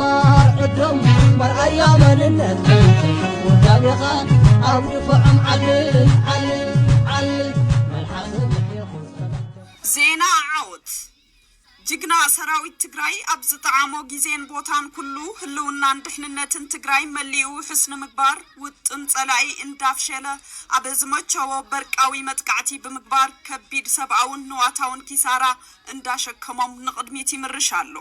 ዓዶም መርኣያ መንነት፣ ጎዳሜኻ ኣብ ድፍዖም ዓልል ዓልል ዓልል። መልሓሶም ይሕየኹ። ዜና ዓወት። ጅግና ሰራዊት ትግራይ ኣብ ዝጠዓሞ ግዜን ቦታን ኩሉ ህልውናን ድሕንነትን ትግራይ መሊኡ ውሑስ ንምግባር ውጥን ጸላኢ እንዳፍሸለ፣ ኣብ ዝመቸዎ በርቃዊ መጥቃዕቲ ብምግባር ከቢድ ሰብኣውን ንዋታውን ኪሳራ እንዳሸከሞም ንቕድሚት ይምርሽ ኣሎ።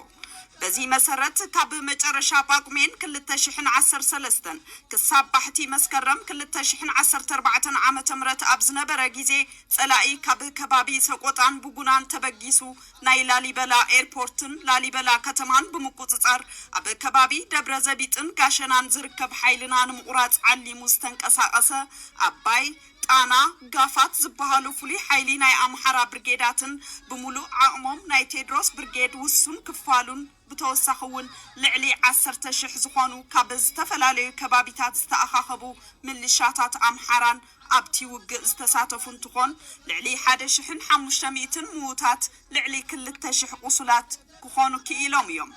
በዚ መሰረት፣ ካብ መጨረሻ ጳጉሜን ክልተ ሽሕን ዓሰርተ ሰለስተን ክሳብ ባሕቲ መስከረም ክልተ ሽሕን ዓሰርተ ኣርባዕተን ዓመተ ምህረት ኣብ ዝነበረ ግዜ፣ ጸላኢ ካብ ከባቢ ሰቆጣን ቡጉናን ተበጊሱ፣ ናይ ላሊበላ ኤርፖርትን ላሊበላ ከተማን ብምቁጽጻር፣ ኣብ ከባቢ ደብረ ዘቢጥን ጋሸናን ዝርከብ ሓይልና ንምቑራጽ ዓሊሙ ዝተንቀሳቐሰ፣ ኣባይ፣ ጣና፣ ጋፋት ዝበሃሉ ፍሉይ ሓይሊ ናይ ኣምሓራ ብርጌዳትን ብምሉእ ዓቕሞም ናይ ቴድሮስ ብርጌድ ውሱን ክፋሉን፣ ብተወሳኺ እውን ልዕሊ ዓሰርተ ሽሕ ዝኾኑ ካብ ዝተፈላለዩ ከባቢታት ዝተኣኻኸቡ ምልሻታት ኣምሓራን ኣብቲ ውግእ ዝተሳተፉ እንትኾን፣ ልዕሊ ሓደ ሽሕን ሓሙሽተ ሚእትን ምዉታት፣ ልዕሊ ክልተ ሽሕ ቁሱላት ክኾኑ ክኢሎም እዮም።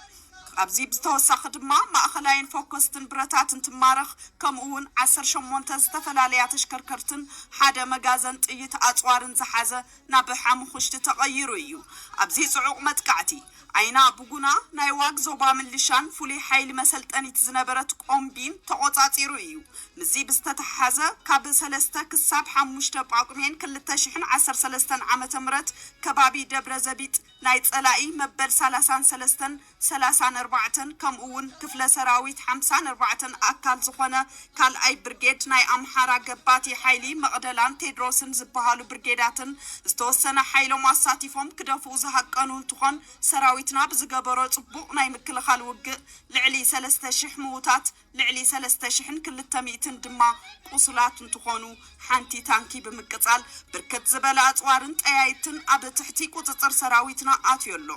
ኣብዚ ብተወሳኺ ድማ ማእኸላይን ፎከስትን ብረታት እንትማረኽ፣ ከምኡ እውን ዓሰርተ ሸሞንተ ዝተፈላለያ ተሽከርከርትን ሓደ መጋዘን ጥይት ኣፅዋርን ዝሓዘ ናብ ሓሙኽሽቲ ተቐይሩ እዩ። ኣብዚ ጽዑቕ መጥቃዕቲ፣ ዓይና ቡጉና ናይ ዋግ ዞባ ምልሻን ፍሉይ ሓይሊ መሰልጠኒት ዝነበረት ቆምቢን ተቖጻጺሩ እዩ። ምስዚ ብዝተተሓሓዘ፣ ካብ ሰለስተ ክሳብ ሓሙሽተ ጳጉሜን ክልተ ሽሕን ዓሰርተ ሰለስተን ዓመተ ምህረት ከባቢ ደብረ ዘቢጥ ናይ ጸላኢ መበል ሰላሳን ሰለስተን ሰላሳን ኣርባዕተን፣ ከምኡ እውን ክፍለ ሰራዊት ሓምሳን ኣርባዕተን ኣካል ዝኾነ ካልኣይ ብርጌድ ናይ ኣምሓራ ገባቲ ሓይሊ መቕደላን ቴድሮስን ዝበሃሉ ብርጌዳትን ዝተወሰነ ሓይሎም ኣሳቲፎም ክደፍኡ ዝሃቀኑ እንትኾን፣ ሰራዊትና ብዝገበሮ ጽቡቕ ናይ ምክልኻል ውግእ ልዕሊ ሰለስተ ሽሕ ምዉታት፣ ልዕሊ ሰለስተ ሽሕን ክልተ ሚእትን ድማ ቁሱላት እንትኾኑ፣ ሓንቲ ታንኪ ብምቅጻል ብርክት ዝበለ ኣጽዋርን ጠያይትን ኣብ ትሕቲ ቁጽጽር ሰራዊትና ኣትዩ ኣሎ።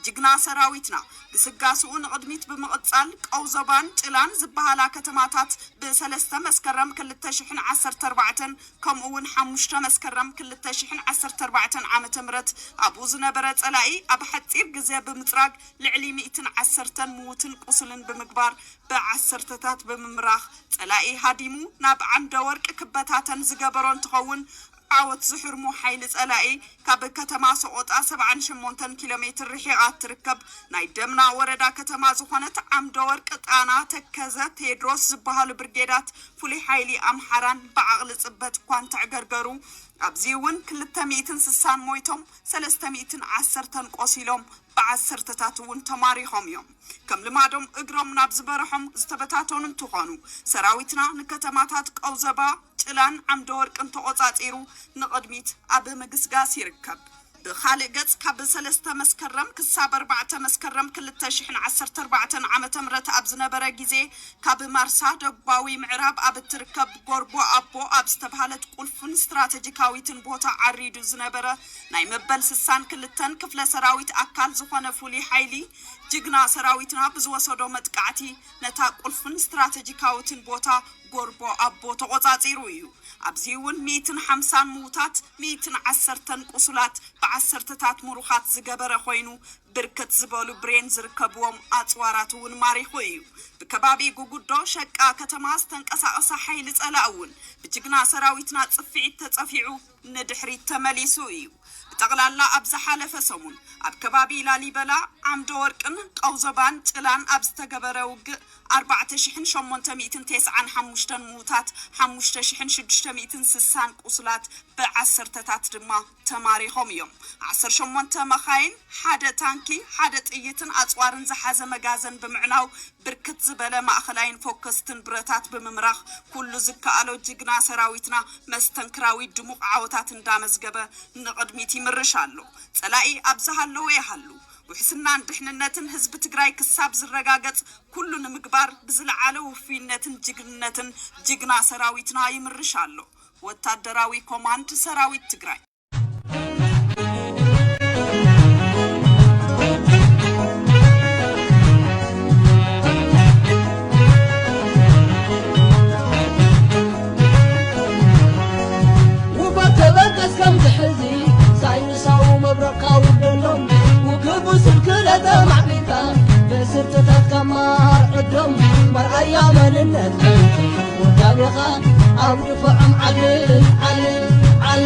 ጅግና ሰራዊትና ግስጋስኡ ንቕድሚት ብምቕጻል፣ ቀውዘባን ጭላን ዝበሃላ ከተማታት ብሰለስተ መስከረም ክልተ ሽሕን ዓሰርተ ኣርባዕተን፣ ከምኡ እውን ሓሙሽተ መስከረም ክልተ ሽሕን ዓሰርተ ኣርባዕተን ዓመተ ምህረት ኣብኡ ዝነበረ ጸላኢ ኣብ ሓጺር ግዜ ብምጽራግ፣ ልዕሊ ሚእትን ዓሰርተን ምዉትን ቁስልን ብምግባር፣ ብዓሰርተታት ብምምራኽ ጸላኢ ሃዲሙ ናብ ዓምደ ወርቂ ክበታተን ዝገበሮ እንትኸውን፣ ዓወት ዝሕርሙ ሓይሊ ጸላኢ ካብ ከተማ ሰቆጣ ሰብዓን ሸሞንተን ኪሎ ሜትር ርሒቓ እትርከብ ናይ ደምና ወረዳ ከተማ ዝኾነት ዓምደ ወርቂ፣ ጣና፣ ተከዘ፣ ቴድሮስ ዝበሃሉ ብርጌዳት ፍሉይ ሓይሊ ኣምሓራን ብዓቕሊ ጽበት እኳ እንተዕገርገሩ፣ ኣብዚ እውን ክልተ ሚእትን ስሳን ሞይቶም፣ ሰለስተ ሚእትን ዓሰርተን ቆሲሎም፣ ብዓሰርተታት እውን ተማሪኾም እዮም። ከም ልማዶም እግሮም ናብ ዝበረሖም ዝተበታተኑ እንትኾኑ፣ ሰራዊትና ንከተማታት ቀውዘባ፣ ጭላን ዓምደ ወርቅን ተቖጻጺሩ ንቕድሚት ኣብ ምግስጋስ ይርከብ። ብኻልእ ገጽ፣ ካብ ሰለስተ መስከረም ክሳብ ኣርባዕተ መስከረም ክልተ ሽሕን ዓሰርተ ኣርባዕተን ዓመተ ምህረት ኣብ ዝነበረ ግዜ፣ ካብ ማርሳ ደቡባዊ ምዕራብ ኣብ እትርከብ ጎርቦ ኣቦ ኣብ ዝተባህለት ቁልፍን ስትራተጂካዊትን ቦታ ዓሪዱ ዝነበረ ናይ መበል ስሳን ክልተን ክፍለ ሰራዊት ኣካል ዝኾነ ፍሉይ ሓይሊ፣ ጅግና ሰራዊትና ብዝወሰዶ መጥቃዕቲ ነታ ቁልፍን ስትራተጂካዊትን ቦታ ጎርቦ ኣቦ ተቖጻጺሩ እዩ። ኣብዚ እውን ሚእትን ሓምሳን ምዉታት፣ ሚእትን ዓሰርተን ቁሱላት፣ ብዓሰርተታት ምሩኻት ዝገበረ ኮይኑ፣ ብርክት ዝበሉ ብሬን ዝርከብዎም ኣጽዋራት እውን ማሪኹ እዩ። ብከባቢ ጉጉዶ ሸቃ ከተማ ዝተንቀሳቐሰ ሓይሊ ጸላኢ እውን ብጅግና ሰራዊትና ጽፍዒት ተጸፊዑ ንድሕሪት ተመሊሱ እዩ። ብጠቕላላ ኣብ ዝሓለፈ ሰሙን ኣብ ከባቢ ላሊበላ፣ ዓምደ ወርቅን ቀውዘባን ጭላን ኣብ ዝተገበረ ውግእ ኣርባዕተ ሽሕን ሸሞንተ ሚእትን ተስዓን ሓሙሽተን ምዉታት፣ ሓሙሽተ ሽሕን ሽዱሽተ ሚእትን ስሳን ቁስላት፣ ብዓሰርተታት ድማ ተማሪኾም እዮም። ዓሰርተ ሸሞንተ መኻይን፣ ሓደ ታንኪ፣ ሓደ ጥይትን ኣጽዋርን ዝሓዘ መጋዘን ብምዕናው፣ ብርክት ዝበለ ማእኸላይን ፎከስትን ብረታት ብምምራኽ፣ ኩሉ ዝከኣሎ ጅግና ሰራዊትና መስተንክራዊ ድሙቕ ዓወታት እንዳመዝገበ ንቕድሚት ይምርሽ ኣሎ። ጸላኢ ኣብ ዝሃለወ ይሃሉ፣ ውሕስናን ድሕንነትን ህዝቢ ትግራይ ክሳብ ዝረጋገጽ፣ ኩሉ ንምግባር ብዝለዓለ ውፉይነትን ጅግንነትን ጅግና ሰራዊትና ይምርሽ ኣሎ። ወታደራዊ ኮማንድ ሰራዊት ትግራይ። ውበት ተበገስ ከም ዝሕዚ ሳይንሳዊ መብረቕ ካውደሎም፣ ውግእ ብስልክለተ ማዕቢልካ፣ ብስርትታት ከማ ኣያ መንነት ውዳቤኻ ኣብ ድፍዖም ዓሊ ዓሊ ዓሊ